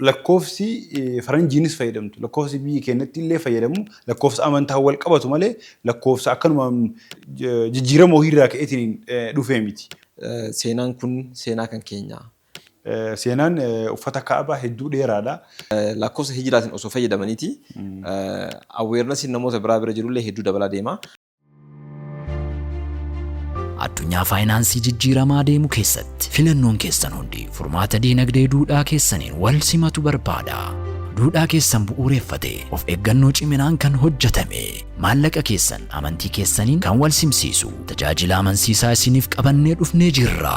Lakkoofsi faranjiinis fayyadamtu, lakkoofsi biyyi keenyatti illee fayyadamu lakkoofsa amantaan wal qabatu malee lakkoofsa akkanumaan jijjiirama wahiirraa ka'eetiin dhufee miti. Seenaan kun seenaa kan keenya. Seenaan uffata Ka'abaa hedduu dheeraadha. Lakkoofsa hijraatiin osoo fayyadamaniiti awarenessiin namoota biraa bira jirullee hedduu dabalaa deema. Addunyaa faayinaansii jijjiiramaa deemu keessatti filannoon keessan hundi furmaata diinagdee duudhaa keessaniin wal simatu barbaada. Duudhaa keessan bu'uureffatee of eeggannoo ciminaan kan hojjetame, maallaqa keessan amantii keessaniin kan wal simsiisu tajaajila amansiisaa isiniif qabannee dhufnee jirra.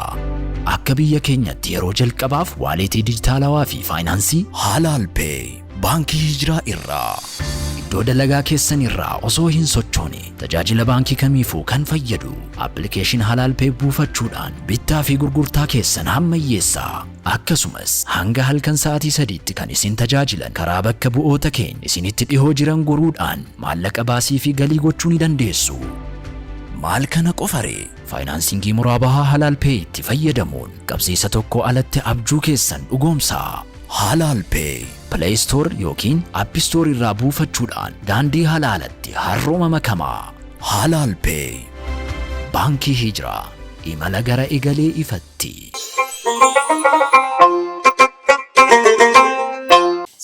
Akka biyya keenyatti yeroo jalqabaaf waaleetii dijitaalawaa fi faayinaansii Halaal Pay Baankii Hijiraa irraa. Iddoo dalagaa keessan irraa osoo hin sochoone tajaajila baankii kamiifuu kan fayyadu appilikeeshin Halaal Pay buufachuudhaan bittaa fi gurgurtaa keessan hammayyeessaa. Akkasumas hanga halkan sa'aatii 3tti kan isin tajaajilan karaa bakka bu'oota keenya isinitti dhihoo jiran goruudhaan maallaqa baasii fi galii gochuu ni dandeessu. Maal kana qofaree? Faayinaansingii muraabahaa Halaal Pay itti fayyadamuun qabsiisa tokko alatti abjuu keessan dhugoomsaa. Halaal Pay Play Store yookiin App Store irraa buufachuudhaan daandii halaalatti harrooma makamaa. Halaal Pay, Baankii Hijraa, imala gara egalee ifatti.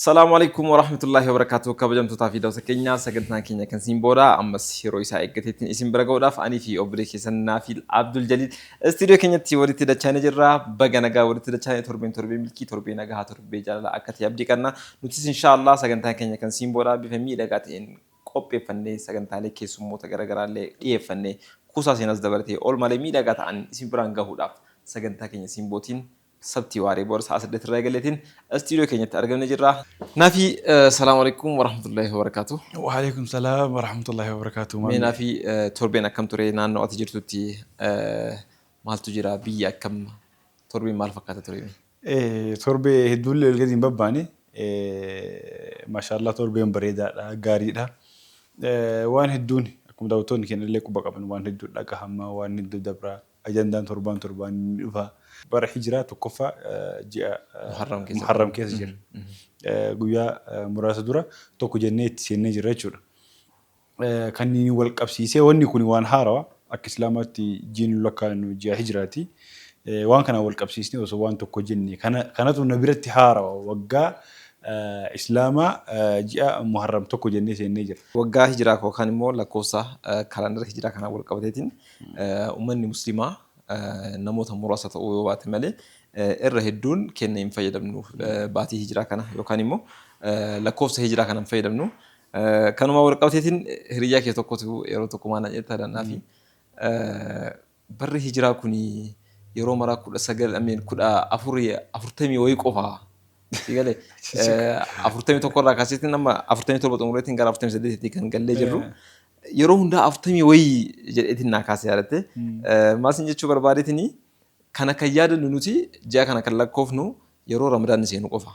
Salaamu alaikum warahmatullahi wabarakatuh. Kabajamtootaa fi daawwattoota keenya, sagantaan keenya kan siin booda ammas yeroo isaa eeggateettiin isin bira ga'uudhaaf anii fi obboleessi keessan Naafil Abdul Jaliil istuudiyoo keenyatti walitti dachaanee jirra. Baga nagaa walitti dachaanee, torbeen torbee milkii, torbee nagaa, torbee jaalala akka ta'e abdii qabna. Nutis inshaallah sagantaan keenya kan siin booda bifa miidhagaa ta'een qopheeffannee, sagantaalee keessummoota garaagaraallee dhiyeeffannee, kuusaa seenaas dabalatee oolmaalee miidhagaa ta'an isin biraan gahuudhaaf sagantaa keenya Simbootiin Sabtii waaree booda sa'a 8 irraa eegaleetiin istuudiyoo keenyatti argamne jirra. Naafi, salaamu alaikum warahmatullahi wabarakaatu. Waalaikum salaam warahmatullahi wabarakatuh. Mee Naafi, torbeen akkam ture? Naannoo ati jirtutti maaltu jira? Biyyi akkam? Torbeen maal fakkaata ture? Torbee hedduullee ol gadi hin babbaane. Maashaallah, torbeen bareedaadha, gaariidha. Waan hedduun akkuma daawwattoonni keenya illee quba qaban waan hedduu dhagahama, waan hedduu dabra. Ajandaan torbaan torbaan ni dhufa. Bara hijiraa tokkoffaa ji'a Muharram keessa. Muharram keessa jira. Guyyaa muraasa dura tokko jennee itti seennee jirra jechuudha. Kanneen wal qabsiisee wanni kun waan haarawa, akka Islaamaatti jiin nu lakkaa'annu ji'a hijiraati. Waan kanaan wal qabsiisnee osoo waan tokko jenne kanatu na biratti haarawa, waggaa Islaamaa ji'a Muharram tokko jennee seennee jira. Waggaa hijiraa yookaan immoo lakkoofsa kaalaandara hijiraa kanaan wal qabateetiin uummanni Musliimaa namoota muraasa ta'uu yoo baate malee irra hedduun keenya hin fayyadamnu baatii hijiraa kana yookaan immoo lakkoofsa hijiraa kana hin fayyadamnu. Kanuma wal qabateetiin hiriyyaa kee tokkotu yeroo tokko maal naan jette adannaa fi barri hijiraa kun yeroo maraa 19, ameen, 14 40 wayii qofa. Si galee 41 irraa kaaseetiin amma 47 xumureetiin gara 48tti kan gallee jirru. Yeroo hundaa 40 wayii jedheetiin naa kaase yaadatte. Maal sin jechuu barbaadeetiin, kana kan yaadannu nuti ji'a kana kan lakkoofnu yeroo Ramadaanni seenu qofa.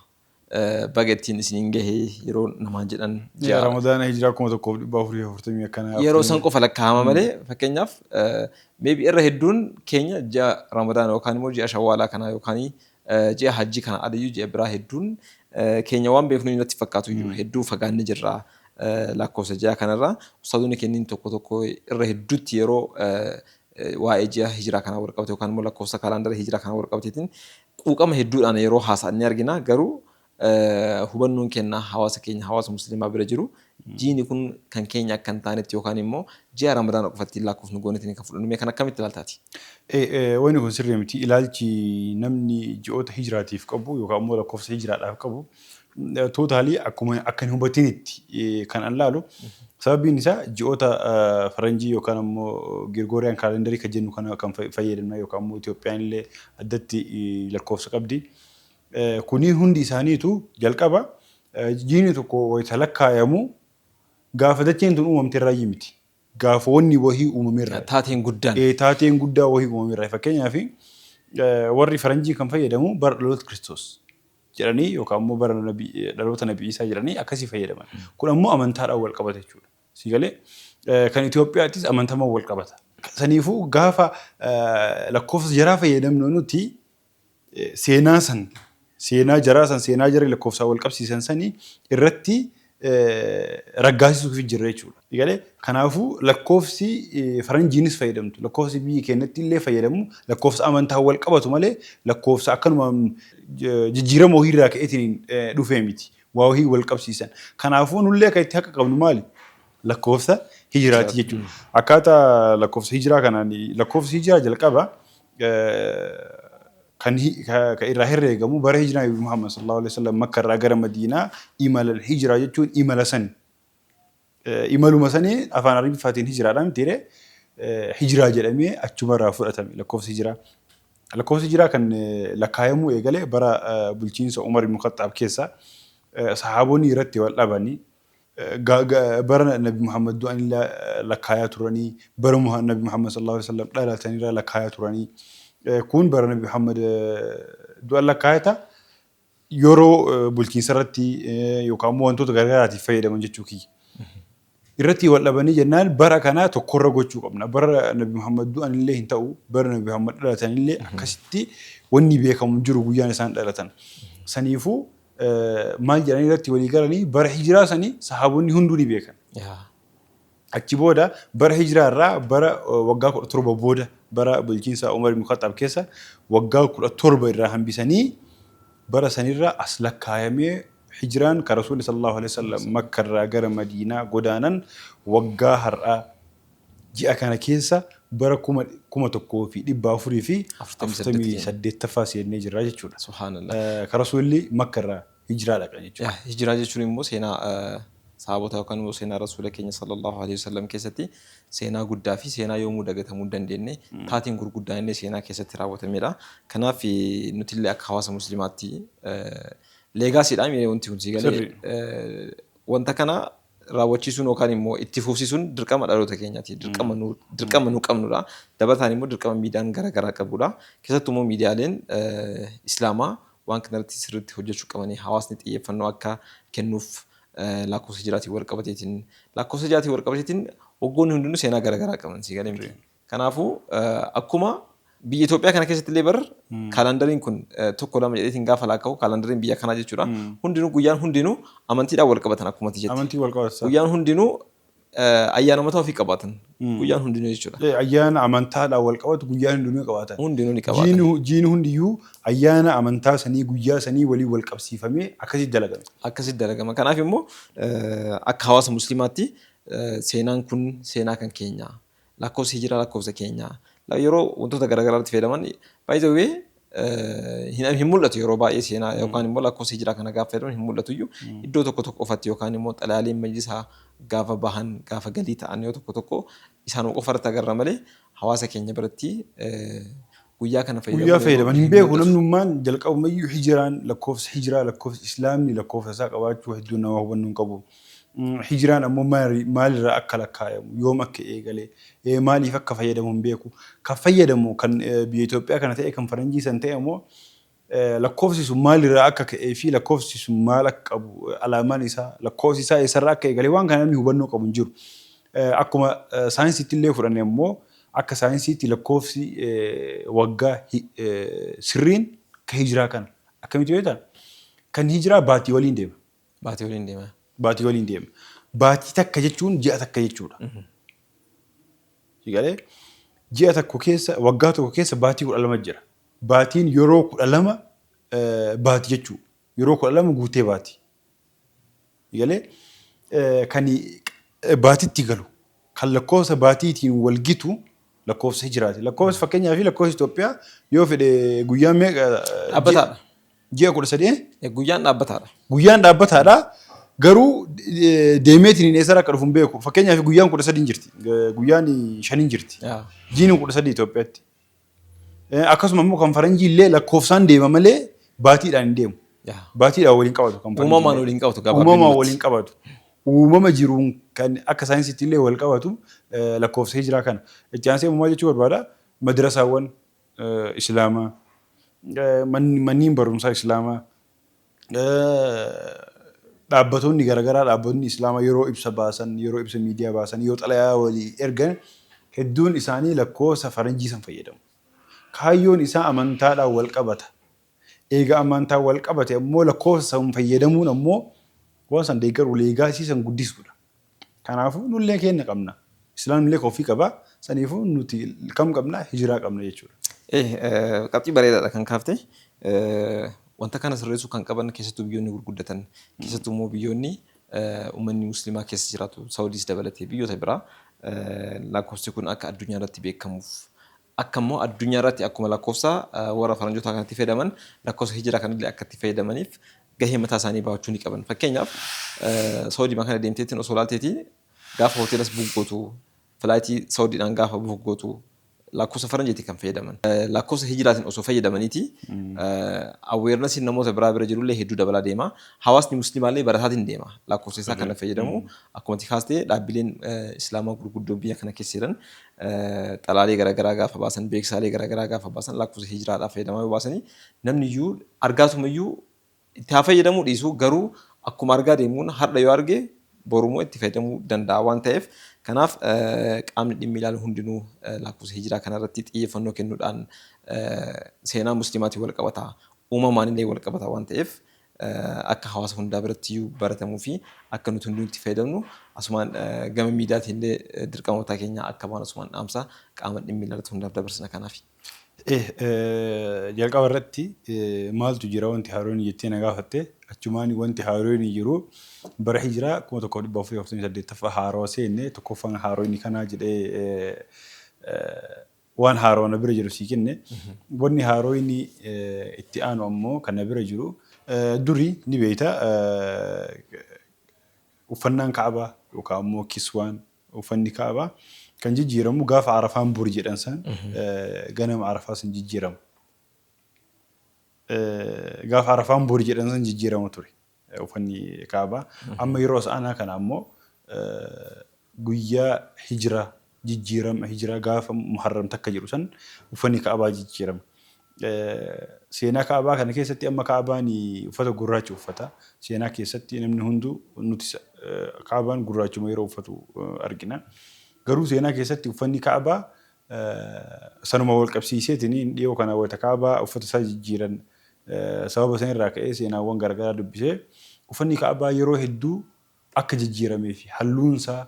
Baga ittiin isiniin gahe yeroo namaan jedhan ji'a Ramadaana hijiraa 1440 akkanaa. Yeroo san qofa lakkaa'ama malee, fakkeenyaaf maybe irra hedduun keenya ji'a Ramadaana yookaan immoo ji'a Shawwaalaa kana yookaan ji'a Hajjii kana alayyuu ji'a biraa hedduun keenya waan beeknu natti fakkaatu iyyuu, hedduu fagaannee jirra lakkoofsa ji'a kanarraa. Ustaazonni kenniin tokko tokko irra hedduutti yeroo waa'ee ji'a hijiraa kanaa wal qabate yookaan immoo lakkoofsa kaalaandara hijiraa kanaa wal qabateetiin quuqama hedduudhaan yeroo haasa'an ni argina. Garuu hubannoon keenya hawaasa keenya, hawaasa Musliimaa bira jiru, jiini kun kan keenya akka hin taanetti yookaan immoo ji'a Ramadaana qofatti lakkoofnu goonetiin kan fudhannu. Mee kan akkamitti ilaaltaati? Wanni kun sirrii miti. Ilaalchi namni ji'oota hijiraatiif qabu yookaan immoo lakkoofsa hijiraadhaaf qabu totally akkuma akka hin hubatinitti kan an laalu. Sababiin isaa ji'oota faranjii yookaan immoo Gregorian calendarii kan jennu kana kan fayyadamna yookaan immoo Itoophiyaan illee addatti lakkoofsa qabdi. Kunniin hundi isaaniitu jalqaba jiini tokko wayita lakkaayamu gaafa dacheen tun uumamte irraa miti. Gaafa wanni wahii uumame irraa. Taateen guddaan. Taateen guddaa wahii uumame irraa. Fakkeenyaaf, warri faranjii kan fayyadamu bara dhaloota Kiristoos jedhanii yookaan immoo bara dhaloota Nabii Isaa jedhanii akkasii fayyadaman. Kun ammoo amantaadhaan wal qabata jechuudha. Si galee, kan Itoophiyaattis amantamaan wal qabata. Saniifuu gaafa lakkoofsa jaraa fayyadamnu nuti seenaa san Seenaa jaraa san, seenaa jarri lakkoofsaan wal qabsiisan sanii irratti raggaasisuuf jirra jechuudha. Galee kanaafuu lakkoofsi faranjiinis fayyadamtu, lakkoofsi biyyi keenyatti illee fayyadamu lakkoofsa amantaa wal qabatu malee lakkoofsa akkanuma jijjiirama wahiirraa ka'eetiin dhufee miti. Waa wahii wal qabsiisan. Kanaafuu nullee kan itti haqa qabnu maali? Lakkoofsa hijiraati jechuudha. Akkaataa lakkoofsa hijiraa kanaan, lakkoofsi hijiraa jalqaba kan irraa herreegamu bara hijiraa Nabi Muhammad sallallahu alaihi wasallam Makka irraa gara Madiinaa imalan. Hijiraa jechuun imala sani. Imaluma sanii afaan Arabiffaatiin hijiraadha mitiire, hijiraa jedhamee achuma irraa fudhatame lakkoofsi hijiraa. Lakkoofsi hijiraa kan lakkaayamuu eegale bara bulchiinsa Umar ibn Khaxxaab keessa. Sahaabonni irratti wal dhabanii, bara Nabi Muhammad du'anillee lakkaayaa turanii, bara Nabi Muhammad sallallahu alaihi wasallam dhalatanirraa lakkaayaa turanii, kun bara Nabi Muhammad du'an lakkaayata yeroo bulchiinsa irratti yookaan immoo wantoota garagaraatiif fayyadaman jechuu kiyya. Irratti wal dhabanii jennaan, bara kana tokkorra gochuu qabna. Bara Nabi Muhammad du'anillee hin ta'u, bara Nabi Muhammad dhalatanillee akkasitti wanni beekamu jiru guyyaan isaan dhalatan. Saniifuu maal jedhanii irratti walii galanii, bara hijiraa sanii sahaabonni hunduu ni beekan. Achi booda bara hijiraa irraa bara waggaa 17 booda, bara bulchiinsa Umar ibn Khaxxaab keessa waggaa 17 irraa hambisanii, bara sanirra as lakkaayamee hijiraan kan Rasuulli sallallahu alaihi wasallam Makka irraa gara Madiinaa godaanan waggaa har'aa ji'a kana keessa bara 1448ffaa seennee jirra jechuudha. Subhaanallah. Kan Rasuulli Makka irraa hijiraa dhaqan jechuudha. Hijiraa jechuun immoo seenaa sahaabota yookaan immoo seenaa Rasuula keenya sallallahu alaihi wasallam keessatti seenaa guddaa fi seenaa yoomuu dagatamuu hin dandeenye, taateen gurguddaan illee seenaa keessatti raawwatamedha. Kanaaf nuti illee akka hawaasa musliimaatti legacy dha wanti kun, si galee, wanta kana raawwachiisuun yookaan immoo itti fufsiisuun dirqama dhaloota keenyaati. Dirqama nu qabnudha. Dabalataan immoo dirqama miidiyaan garaagaraa qabudha. Keessattuu immoo miidiyaaleen Islaamaa waan kanarratti sirriitti hojjechuu qabanii, hawaasni xiyyeeffannoo akka kennuuf lakkoofsa hijiraatiin wal qabateetiin waggoonni hundinuu seenaa garaagaraa qaban, si galee miti. Kanaafuu akkuma biyya Itoophiyaa kana keessatti illee bar kaalandariin kun tokko lama jedheetiin gaafa laakka'u, kaalandariin biyya kanaa jechuudha. Hundinuu, guyyaan hundinuu amantiidhaan wal qabatan akkuma ati jette. Amantii wal qabata. Guyyaan hundinuu ayyaana mataa ofii qabaatan. Guyyaan hundinuu jechuudha. Ayyaana amantaadhaan wal qabatu guyyaan hundinuu qabaatan. Hundinuu ni qabaatan. Jiini hundiyyuu ayyaana amantaa sanii guyyaa sanii waliin wal qabsiifamee akkasitti dalagame. Akkasitti dalagama. Kanaaf immoo akka hawaasa musliimaatti seenaan kun seenaa kan keenya. Lakkoofsa hijiraa lakkoofsa keenya. Yeroo wantoota garaagaraatti fayyadaman, by the way, hin mul'atu yeroo baay'ee seenaa yookaan immoo lakkoofsa hijiraa kana gaafa fayyadaman hin mul'atu iyyuu. Iddoo tokko tokko qofatti yookaan immoo xalayaaleen majlisaa gaafa bahan, gaafa galii ta'an yoo tokko tokko isaanuma qofa irratti agarra malee hawaasa keenya biratti guyyaa kana fayyadamuun Guyyaa fayyadaman hin beeku. Mul'atu. Namnummaan jalqabumayyuu hijiraan lakkoofsa hijiraa, lakkoofsa islaamni lakkoofsa isaa qabaachuu hedduu nama hubannoo hin qabu. Hijiraan ammoo maalirraa akka lakkaayamu, yoom akka eegale, maaliif akka fayyadamu hin beeku. Kan fayyadamu kan biyya Itoophiyaa kana ta'e, kan faranjii san ta'e ammoo lakkoofsi sun maalirraa akka ka'ee fi lakkoofsi sun maal akka qabu, alaamaan isaa, lakkoofsi isaa eessarraa akka eegale, waan kana namni hubannoo qabu hin jiru. Akkuma saayinsiitti illee fudhanne ammoo, akka saayinsiitti lakkoofsi waggaa sirriin ka hijiraa kana. Akkamitti beektaa? Kan hijiraa baatii waliin deema. Baatii waliin deema. Baatii waliin deema. Baatii takka jechuun ji'a takka jechuudha. Galee ji'a tokko keessa, waggaa tokko keessa baatii 12 jira. Baatiin yeroo 12 baati jechuudha. Yeroo 12 guutee baati. Galee kan baatitti galu, kan lakkoofsa baatiitiin wal gitu lakkoofsa hijiraati. Lakkoofsa, fakkeenyaa fi lakkoofsa Itoophiyaa yoo fedhe guyyaa meeqa? Dhaabbataadha. Ji'a 13. Guyyaan dhaabbataadha. Guyyaan dhaabbataadha. Garuu deemeetiin eessarraa akka dhufu hin beeku. Fakkeenyaaf guyyaan 13 jirti. Guyyaan shanin jirti. Jiini 13 Itoophiyaatti. Akkasuma immoo kan faranjii illee lakkoofsaan deema malee baatiidhaan hin deemu. Baatiidhaan waliin qabatu kan faranjii Uumamaan illee. Waliin qabatu Uumamaan gabaabinumatti. Waliin qabatu. Uumama jiruun kan akka saayinsiitti illee wal qabatu lakkoofsa hijiraa kana. Itti aansee maal jechuu barbaada? Madrasaawwan Islaamaa, manneen barumsaa Islaamaa, dhaabbatoonni garaagaraa, dhaabbatonni Islaamaa yeroo ibsa baasan, yeroo ibsa miidiyaa baasan, yoo xalayaa walii ergan, hedduun isaanii lakkoofsa faranjii san fayyadamu. Kaayyoon isaa amantaadhaan wal qabata. Eega amantaan wal qabate ammoo lakkoofsa san fayyadamuun ammoo waan san deeggaru legacy san guddisuudha. Kanaafuu nullee keenya qabna. Islaamnillee ofii qaba. Saniifuu nuti kam qabna? Hijiraa qabna jechuudha. Qabxii bareedaadha kan kaafte. Wanta kana sirreessuu kan qaban keessattuu biyyoonni gurguddatan, keessattuu immoo biyyoonni uummanni musliimaa keessa jiraatu, Saawudiis dabalatee biyyoota biraa, lakkoofsi kun akka addunyaa irratti beekamuuf, akka immoo addunyaa irratti akkuma lakkoofsa warra faranjootaa kanatti fayyadaman lakkoofsa hijiraa kanallee akka itti fayyadamaniif gahee mataa isaanii baachuu ni qaban. Fakkeenyaaf, Saawudii kana deemteetiin osoo laalteetii, gaafa hoteelas book gootu, flight Saawudiidhaan gaafa book gootu, lakkoofsa faranjiiti kan fayyadaman. Lakkoofsa hijiraatiin osoo fayyadamaniiti awarenessiin namoota biraa bira jirullee hedduu dabalaa deema. Hawaasni musliimaallee barataatiin deema. Lakkoofsa isaa kana fayyadamu akkuma kaastee dhaabbileen islaamaa gurguddoo biyya kana keessa jiran xalaalee garaagaraa gaafa baasan, beeksisaalee garaagaraa gaafa baasan, lakkoofsa hijiraadhaa fayyadamaa yoo baasanii, namni iyyuu argaatumayyuu itti haa fayyadamuu dhiisu, garuu akkuma argaa deemuun har'a yoo arge borummoo itti fayyadamuu danda'a waan ta'eef, kanaaf qaamni dhimmi ilaalu hundinuu lakkoofsa hijiraa kanarratti xiyyeeffannoo kennuudhaan, seenaa musliimaatiin wal qabata, uumamaan illee wal qabata waan ta'eef, akka hawaasa hundaa biratti iyyuu baratamuu fi akka nuti hundinuu itti fayyadamnu asumaan gama miidiyaatiin illee dirqama mataa keenyaa akka baanu asumaan dhaamsa qaama dhimmi ilaallatu hundaaf dabarsina kanaaf. Jalqaba irratti maaltu jira wanti haaroon jettee na gaafatte. Achumaan wanti haaroon jiru bara hijiraa 1448ffaa haaroo seenne. Tokkoffaan haaroon kanaa jedhee waan haaroo na bira jiru sii kenne. Wanni haaroon itti aanu ammoo kan na bira jiru, duri ni beeyta, uffannaan Kaabaa yookaan ammoo kiswaan uffanni Kaabaa kan jijjiiramu gaafa Arafaan bori jedhan san, ganama Arafaa san jijjiiramu. Gaafa Arafaan bori jedhan san jijjiiramu ture uffanni Kaabaa. Amma yeroo as aanaa kana ammoo guyyaa hijiraa, jijjiirama hijiraa, gaafa Muharram 1 jedhu san uffanni Kaabaa jijjiirama. Seenaa Kaabaa kana keessatti amma Kaabaan uffata gurraacha uffata. Seenaa keessatti namni hunduu nuti Kaabaan gurraachuma yeroo uffatu argina. Garuu seenaa keessatti uffanni Kaabaa sanuma wal qabsiiseetiin dhiyoo kana wayita Kaabaa uffata isaa jijjiiran sababa sanirraa ka'ee seenaawwan garaagaraa dubbisee, uffanni Kaabaa yeroo hedduu akka jijjiiramee fi halluun isaa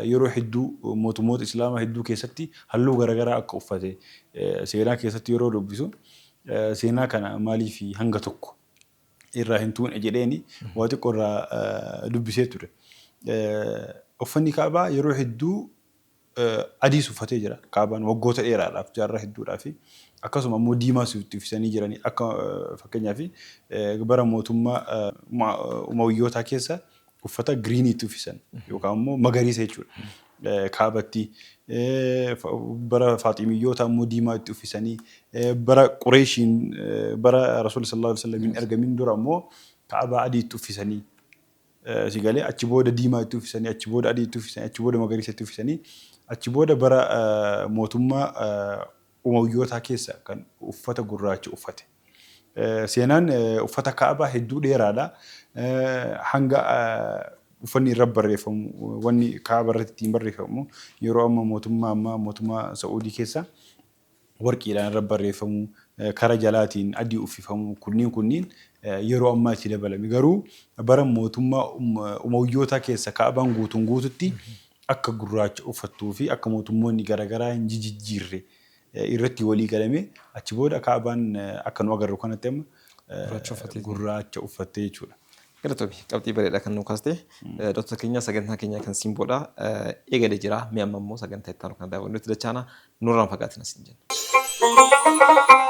yeroo hedduu mootummoota Islaamaa hedduu keessatti halluu garaagaraa akka uffate seenaa keessatti yeroo dubbisu, seenaa kana maaliif hanga tokko irraa hin tuune jedheeni waa xiqqoo irraa dubbisee ture. Uffanni Kaabaa yeroo hedduu adiis uffatee jira. Kaabaan waggoota dheeraadhaaf, jaarraa hedduudhaaf, akkasuma immoo diimaas itti uffisanii jiranii. Akka fakkeenyaaf bara mootummaa Umayyootaa keessa uffata green itti uffisan yookaan immoo magariisa jechuudha. Kaabatti bara Faaximiyyoota immoo diimaa itti uffisanii, bara Qureeshiin, bara Rasuulli sallallahu alaihi wasallam hin argamin dura immoo Kaabaa adii itti uffisanii, si galee, achi booda diimaa itti uffisanii, achi booda adii itti uffisanii, achi booda magariisa itti uffisanii, achi booda bara mootummaa Umayyootaa keessa kan uffata gurraacha uffate. Seenaan uffata Kaabaa hedduu dheeraadha. Hanga uffanni irra barreeffamu, wanni Kaaba irratti ittiin barreeffamu yeroo amma mootummaa ammaa mootummaa Sa'uudii keessa warqiidhaan irra barreeffamu, kara jalaatiin adii uffifamu, kunniin yeroo ammaa itti dabalame. Garuu bara mootummaa Umayyootaa keessa Kaabaan guutuun guututti akka gurraacha uffattuu fi akka mootummoonni garaagaraa hin jijjiirre irratti walii galame. Achi booda Kaabaan akka nu agarru kanatti amma gurraacha uffattee jechuudha. Galatoomi, qabxii bareedaa kan nu kaaste. Dooktar keenya, sagantaa keenya kan simboodha eegalee jira. Mi'a amma immoo sagantaa itti aanu kan daawwannutti dachaana nurraan fagaatina siin jenna.